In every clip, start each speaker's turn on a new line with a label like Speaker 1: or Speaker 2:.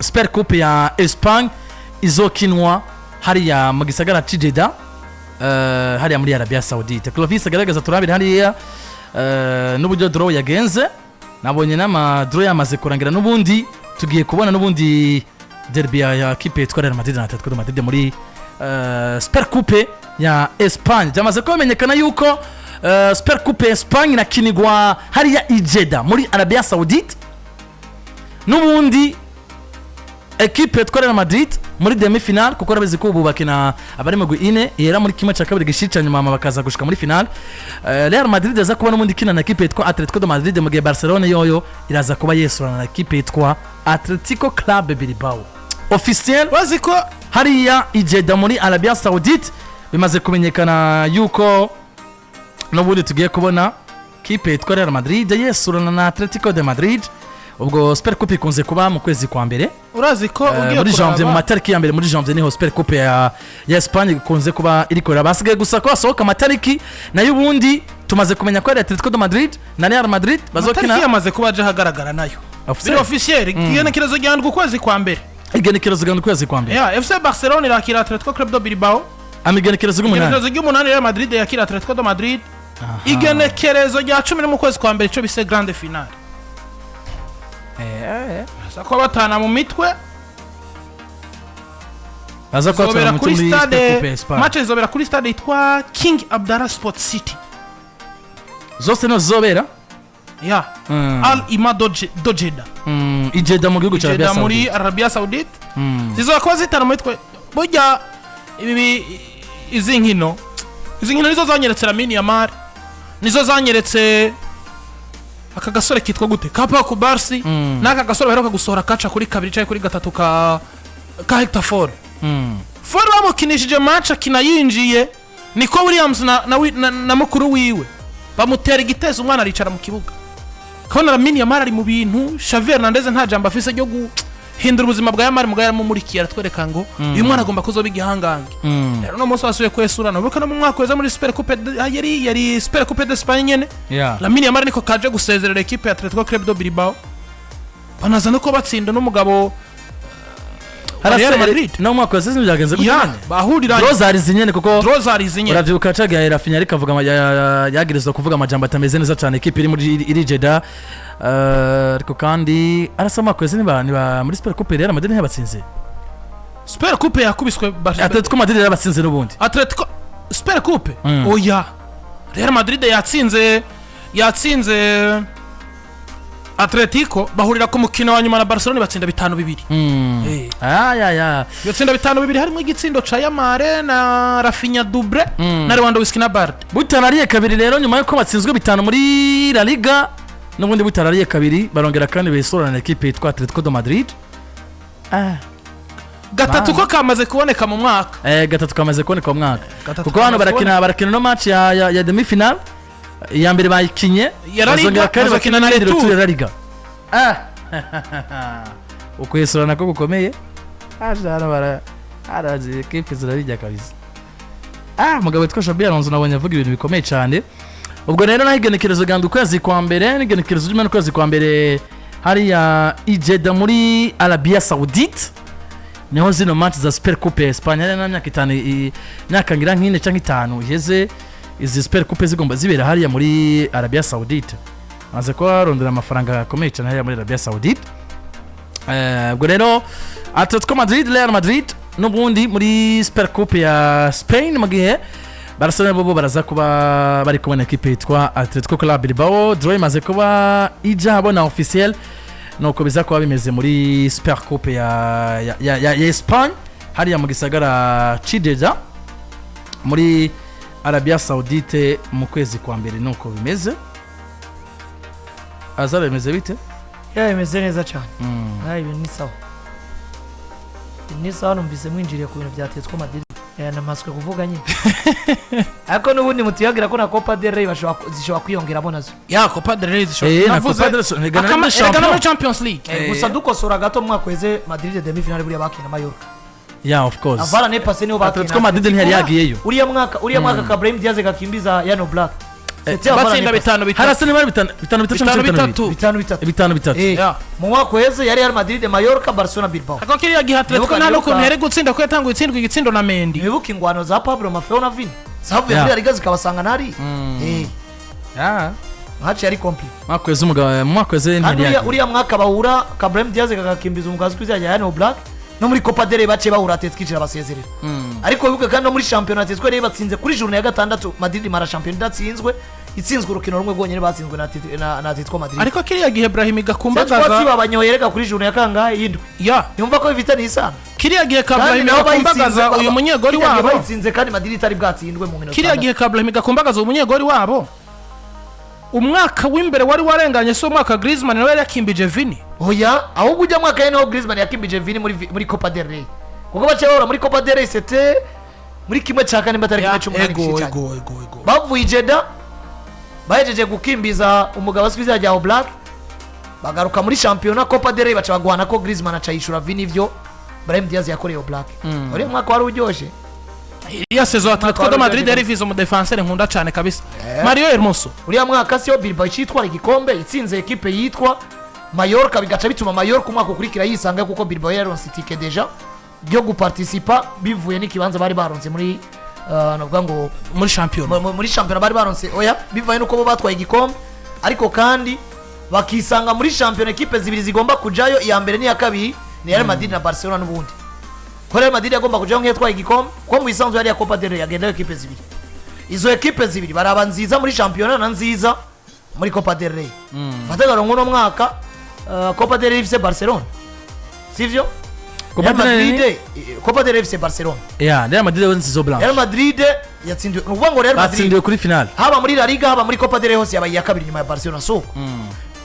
Speaker 1: Super Coupe ya Espagne izokinwa hariya mu gisagara c'i Jeddah, hariya muri Arabia Saoudite. Clovis agaragaza turabire hariya n'uburyo draw yagenze. Nabonye n'ama draw yamaze kurangira. N'ubundi tugiye kubona n'ubundi derby ya kipe yitwa Real Madrid na Atletico de Madrid muri Super Coupe ya Espagne. Byamaze kuba yuko Super Coupe ya Espagne inakinigwa hariya i Jeddah muri Arabia Saoudite. N'ubundi ekipe yitwa Real Madrid muri demi finale, kuko urabizi ko ubu bakina abari mu ine ihera muri kimwe cya kabiri gishica, nyuma bakaza gushika muri finale. Real Madrid aza kuba n'ubundi ikina na ekipe yitwa Atletico de Madrid, mu gihe Barcelona yoyo iraza kuba yesurana na ekipe yitwa Atletico Club Bilbao. Officiel
Speaker 2: Bazi ko
Speaker 1: hariya i Jeddah muri Arabia Saoudite bimaze kumenyekana yuko n'ubundi tugiye kubona kipe yitwa Real Madrid yesurana na Atletico de Madrid. Ubwo Super Coupe ikunze kuba mu kwezi kwa mbere.
Speaker 2: Urazi ko ugiye
Speaker 1: muri janvier, mu
Speaker 2: kuraba
Speaker 1: matariki ya mbere muri janvier, niho Super Coupe ya Espagne ikunze kuba irikorera. Basigaye gusa ko hasohoka amatariki, nayo ubundi tumaze kumenya ko ari Atletico de Madrid na Real Madrid
Speaker 2: amatariki
Speaker 1: bazokina.
Speaker 2: yamaze kuba aje ahagaragara nayo.
Speaker 1: Officiel.
Speaker 2: Biri officiel, igenekerezo rya ndwi ukwezi kwa mbere.
Speaker 1: Igenekerezo rya ukwezi kwa mbere.
Speaker 2: Ya FC Barcelona irakira Atletico Club de Bilbao.
Speaker 1: Ama igenekerezo ry'umunani.
Speaker 2: Igenekerezo ry'umunani Real Madrid yakira Atletico de Madrid. Igenekerezo rya 10 mu kwezi kwa mbere ico bise grande finale. Baza kuba batana mu mitwe.
Speaker 1: Baza kuba
Speaker 2: Zobera
Speaker 1: batana
Speaker 2: kuri
Speaker 1: muri Super
Speaker 2: stade
Speaker 1: Coupe ya Espagne.
Speaker 2: Match zobera kuri stade yitwa King Abdallah Sport City.
Speaker 1: Zose niho zizobera.
Speaker 2: Ya Al Imad de Jeddah.
Speaker 1: I Jeddah mu gihugu cya Arabia
Speaker 2: Jeddah muri
Speaker 1: Saoudite.
Speaker 2: Arabia Saoudite. Zizoba kuba zitana mu mitwe. Burya izi nkino nizo zanyeretse Lamine Yamal, nizo zanyeretse aka gasore kitwa gute, ka Pau Cubarsi, n'aka gasore baheruka gusohora kaca kuri kabiri cyangwa kuri gatatu ka Hector Fort. Fort bamukinishije match akina yinjiye, Nico Williams na mukuru wiwe bamutera igitezo, umwana aricara mu kibuga. Kabona Lamine Yamal ari mu bintu. Xavi Hernandez nta jambo afise ryo guhindura ubuzima bwa Yamal, mugabo yaramumurikiye, aratwereka ngo uyu mwana agomba kuzoba igihangange. Rero uno munsi basubiye kwesurana. Ubuka no mu mwaka weza muri Super Coupe yari Super Coupe d'Espagne nyene. Lamine Yamal niko kaje gusezerera equipe ya Atletico Club de Bilbao, banaza no kuba batsinda n'umugabo wa Real Madrid.
Speaker 1: No mu mwaka wa season byagenze gute
Speaker 2: Ya
Speaker 1: nyene?
Speaker 2: Bahuriranye.
Speaker 1: Draw zari zinyene kuko
Speaker 2: Draw zari zinye.
Speaker 1: Uravyibuka cagiye Raphinha ariko avuga yagirizwa kuvuga amajambo atameze neza cyane ekipe iri muri iri Jeddah. Ariko kandi arasa mwaka wese niba muri Super Coupe Real Madrid ntiyabatsinze.
Speaker 2: Super Coupe yakubiswe
Speaker 1: Atletico Madrid yarabatsinze n'ubundi.
Speaker 2: Atletico Super Coupe. Oya, Real Madrid yatsinze Atletico, bahurira ku mukino wa nyuma na Barcelona batsinda 5-2.
Speaker 1: Aya.
Speaker 2: Yatsinda 5-2, harimo igitsindo ca Yamal na Raphinha doublé na Lewandowski na Balde.
Speaker 1: Butarariye kabiri rero, nyuma yuko batsinzwe bitanu muri La Liga, n'ubundi butarariye kabiri barongera kandi besorana na ekipe yitwa Atletico de Madrid.
Speaker 2: Gatatu ko kamaze kuboneka mu mwaka.
Speaker 1: Gatatu kamaze kuboneka mu mwaka.
Speaker 2: Gatatu
Speaker 1: Kuko hano
Speaker 2: kamaze.
Speaker 1: barakina no match ya demi finale iya mbere bayikinye.
Speaker 2: Ya La Liga,
Speaker 1: bazongera kandi
Speaker 2: bazokina
Speaker 1: bakina
Speaker 2: na
Speaker 1: n'indi
Speaker 2: retour.
Speaker 1: retour ya La Liga. Ukwesurana ko gukomeye aje hano bara harazi ekipe zirabijya kabisa. Umugabo witwa Xabi Alonso nabonye avuga ibintu bikomeye cyane. Ubwo rero naho igenekerezo ganda ukwezi kwa mbere n'igenekerezo ry'umunani ukwezi kwa mbere hariya i Jeddah muri Arabia Saoudite niho zino match za Super Coupe ya Espagne. Hari na myaka 5, imyaka ngira nk'ine cyangwa 5 iheze izi Super Coupe zigomba zibera hariya muri Arabia Saoudite. Maze kuba barondera amafaranga akomeye cyane hariya muri Arabia Saoudite. Ubwo rero Atletico Madrid, Real Madrid n'ubundi muri Super Coupe ya Spain, mu gihe Barcelona bo baraza kuba bari kubona ekipe yitwa Atletico Club Bilbao. Draw imaze kuba ijya habona officiel, nuko biza kuba bimeze muri Super Coupe ya Espagne hariya mu gisagara c'i Jeddah muri Arabia Saoudite mu kwezi kwa mbere. Nuko bimeze. Azaba bimeze bite?
Speaker 3: Ya, bimeze neza cyane. Ah, ibintu ni sawa, ibintu ni sawa. Numvise mwinjiriye ku bintu bya Atletico Madrid. Namaswe kuvuga nyine, ariko n'ubundi mutiyagira ko na Copa del Rey zishobora kwiyongeramo nazo.
Speaker 2: Ya Copa del Rey zishobora
Speaker 1: Na
Speaker 2: Navuze-
Speaker 1: Copa del Rey,
Speaker 2: Erega no muri
Speaker 1: champion.
Speaker 2: Champions League.
Speaker 3: Gusa dukosora gato, mu mwaka weze Madrid demi finale buriya bakina Mallorca.
Speaker 1: Yeah, of course.
Speaker 3: Avant l'année passée niho bakina.
Speaker 1: Atletico Madrid ntiyari yagiyeyo.
Speaker 3: Uriya mwaka ka Brahim Diaz gakimbiza Jan Oblak. C'était avant
Speaker 2: Batsinda
Speaker 3: l'année
Speaker 2: 5-3.
Speaker 1: Harase niba ari 5-3
Speaker 2: 5
Speaker 1: cyangwa
Speaker 2: 3.
Speaker 3: 5-3.
Speaker 1: 5-3.
Speaker 3: Eh, mu mwaka uheze yari Real Madrid, Mallorca, Barcelona, Bilbao.
Speaker 2: Ariko kiriya gihe Atletico
Speaker 3: Nibuka-
Speaker 2: nta n'ukuntu
Speaker 3: nibuka-
Speaker 2: yari gutsinda, ko yatanguye itsindwa igitsindo na Mendy.
Speaker 3: Nibuka ingwano za Pablo Maffeo na Vini zavuye muri La Liga zikabasanga nari match yari complete.
Speaker 1: Mwaka weze umugabo, mu mwaka weze
Speaker 3: Kandi
Speaker 1: ntiyari
Speaker 3: uriya uriya mwaka bahura ka Brahim Diaz kakakimbiza umugazi kw'izina rya Yann Black, no muri Copa del Rey baciye bahura, Atletico icira basezerera. Ariko wibuke kandi no muri shampiyona Atletico yari batsinze kuri journée ya gatandatu, Madrid imara shampiyona idatsinzwe, itsinzwe urukino rumwe rwonyine batsinzwe na Atletico Madrid.
Speaker 2: Ariko kiriya gihe Brahim
Speaker 3: Cette fois
Speaker 2: gakumbagaza
Speaker 3: babanyoye reka kuri journée ya kangahe, y'indwi. Yumva ko bifitanye isano.
Speaker 2: Kiriya gihe ka
Speaker 3: Kandi
Speaker 2: Brahim
Speaker 3: nabo
Speaker 2: gakumbagaza
Speaker 3: bayitsinze
Speaker 2: uyu munyegori
Speaker 3: kiriya gihe
Speaker 2: wabo.
Speaker 3: Bayitsinze kandi Madrid itari bwatsindwe mu nkino
Speaker 2: Kiriya gihe ka Brahim gakumbagaza uyu munyegori wabo, umwaka w'imbere wari warenganye, si umwaka Griezmann nawe yari yakimbije Vini?
Speaker 3: Oya, ahubwo ujya mwaka ye niho Griezmann yakimbije Vini muri Copa del Rey, kuko baciye bahura muri Copa del Rey, c'était muri 1/4 nimba atari 1/8
Speaker 2: Ego.
Speaker 3: gice cyane.
Speaker 2: Ego, ego, ego.
Speaker 3: Bavuye i Jeddah bahejeje gukimbiza umugabo azwi izina rya Oblak, bagaruka muri shampiyona Copa del Rey, baca bagwana ko Griezmann aca yishura Vini ivyo Brahim Diaz yakoreye Oblak. Uriya mwaka wari uryoshye.
Speaker 2: Iriya saison Atletico de
Speaker 3: wari
Speaker 2: Madrid
Speaker 3: uryoshye.
Speaker 2: yari ivize umudefenseur nkunda cyane kabisa, Mario Hermoso.
Speaker 3: Uriya mwaka siyo Bilbao icitwara igikombe itsinze ekipe yitwa Mallorca, bigaca bituma Mallorca umwaka ukurikira yisanga, kuko Bilbao yaronse itike déjà ryo guparticipa bivuye n'ikibanza bari baronse muri navuga ngo
Speaker 2: muri shampiyona.
Speaker 3: Muri shampiyona bari baronse, oya, bivaye nuko bo batwaye igikombe, ariko kandi bakisanga muri shampiyona ekipe zibiri zigomba kujayo, iya mbere n'iya kabiri ni Real Madrid na Barcelona. N'ubundi ko Real Madrid yagomba kujayo nk'iyatwaye igikombe, kuko mu bisanzwe yari iya Copa del Rey yagendayo ekipe zibiri. Izo ekipe zibiri baraba nziza muri shampiyona na nziza muri Copa del Rey. Fata nk'uno mwaka, Copa del Rey ifise Barcelona, sivyo?
Speaker 1: Copa
Speaker 3: Real
Speaker 1: del Rey-
Speaker 3: Madrid, Copa del Rey ifise Barcelona.
Speaker 1: Ya Real Madrid yatsinze Blanche.
Speaker 3: Real Madrid yatsindiwe, ni ukuvuga ngo Real Madrid
Speaker 1: Batsindiwe kuri finale.
Speaker 3: Haba muri La Liga, haba muri Copa del Rey, hose yabaye iya kabiri nyuma ya Barcelona. Suko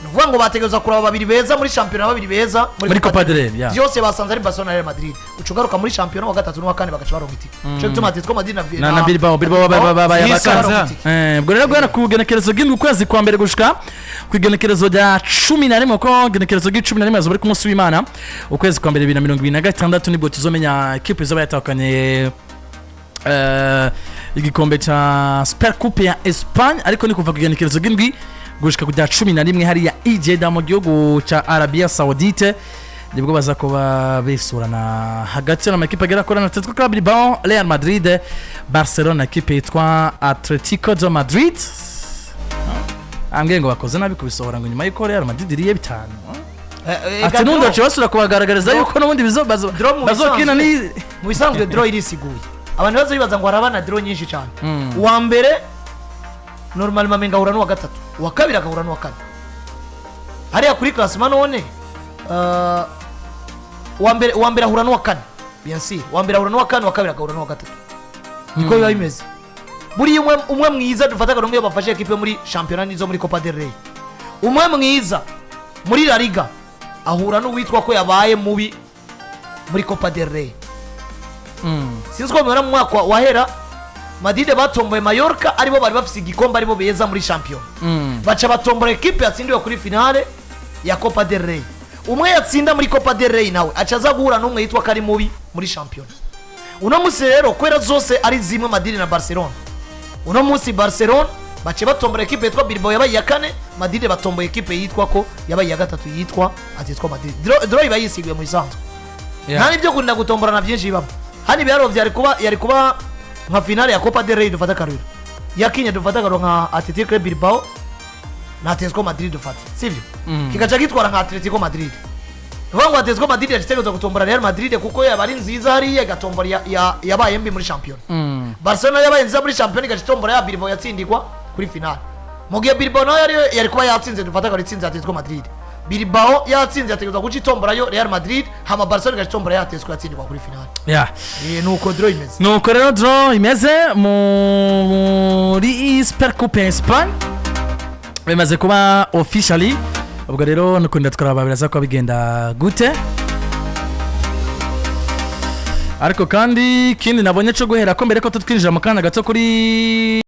Speaker 3: ni ukuvuga ngo bategereza kuraba babiri beza muri shampiyona, babiri beza
Speaker 1: muri Copa del Rey, ya.
Speaker 3: Byose basanze ari Barcelona na Real Madrid. Uca ugaruka muri shampiyona, wa gatatu n'uwa kane bagaca baronka itike. Ico gituma Atletico Madrid
Speaker 1: Na Bilbao
Speaker 2: Yisanze.
Speaker 3: baronka itike.
Speaker 1: Ubwo rero guhera ku igenekerezo ry'indwi ukwezi kwa mbere gushika ku igenekerezo rya 11, kuko igenekerezo ry'icumi na rimwe azoba ari ku munsi w'Imana, ukwezi kwa mbere 2026, nibwo tuzomenya ekipe izoba yatahukanye igikombe ca Super Coupe ya Espagne. Ariko ni kuva ku igenekerezo ry'indwi gushika ku rya 11 hariya i Jeddah mu gihugu ca Arabia Saoudite, nibwo baza kuba besurana hagati y'amakipe agera kuri ane: Atletico Club Bilbao, Real Madrid, Barcelona, ekipe yitwa Atletico de Madrid. Ambwiye ngo bakoze nabi kubisohora ngo nyuma y'uko Real Madrid iriye 5. Ati n'ubundi baciye basubira kubagaragariza yuko n'ubundi
Speaker 3: Draw mu
Speaker 1: bazokina ni
Speaker 3: mu bisanzwe draw irisiguye. Abantu baza bibaza ngo harabana draw nyinshi cyane. Uwa mbere normalement amenga ahura n'uwa gatatu, uwa kabiri agahura n'uwa kane hariya kuri classement. None uwa mbere ahura n'uwa kane, bien sûr, uwa mbere ahura n'uwa kane, uwa kabiri agahura n'uwa gatatu, niko biba bimeze. Buriya umwe mwiza, dufata akarongo, iyo bafashe ekipe muri shampiyona n'izo muri Copa del Rey, umwe mwiza muri La Liga ahura n'uwitwa ko yabaye mubi muri Copa del Rey. Sinzi ko mubibona, mu mwaka wahera Madrid batomboye Mallorca, aribo bari bafise igikombe, aribo beza muri shampiyona, baca batombora ekipe yatsindiwe kuri finale ya Copa del Rey. Umwe yatsinda muri Copa del Rey nawe aca aza guhura n'umwe yitwa ko ari mubi muri shampiyona. Uno munsi rero, kubera zose ari zimwe, Madrid na Barcelona, uno munsi Barcelona bace batombora ekipe yitwa Bilbao yabaye iya kane, Madrid batomboye ekipe yitwa ko yabaye iya gatatu yitwa Atletico Madrid. Draw iba yisiguye mu bisanzwe, nta n'ibyo kurinda gutomborana byinshi bibamo. Hano ibiharuro byari kuba, yari kuba nka finale ya Copa del Rey, dufata akarorero yakinye, dufata akarorero nka Atletico Bilbao na Atletico Madrid, dufate, sivyo? Kigaca gitwara nka Atletico Madrid. Ni ngo Atletico Madrid yagitegerezwa gutombora Real Madrid, kuko yaba ari nziza hariya igatombora yabaye mbi muri shampiyona. Barcelona yabaye nziza muri shampiyona igaca itombora ya Bilbao yatsindirwa kuri finale, mu gihe Bilbao nayo yari kuba yatsinze, dufata ko itsinze Atletico Madrid, Bilbao yatsinze, yategerezwa guca itomborayo Real Madrid, hama Barcelona igaca itombora ya Atletico yatsindirwa kuri finale. Nuko draw imeze.
Speaker 1: Nuko rero draw imeze muri Super Coupe ya Espagne, bimaze kuba officially. Ubwo rero nukundi twaraba biraza kuba bigenda gute. Ariko kandi ikindi nabonye cyo guhera ko mbere ko tutwinjira mu kanya gato kuri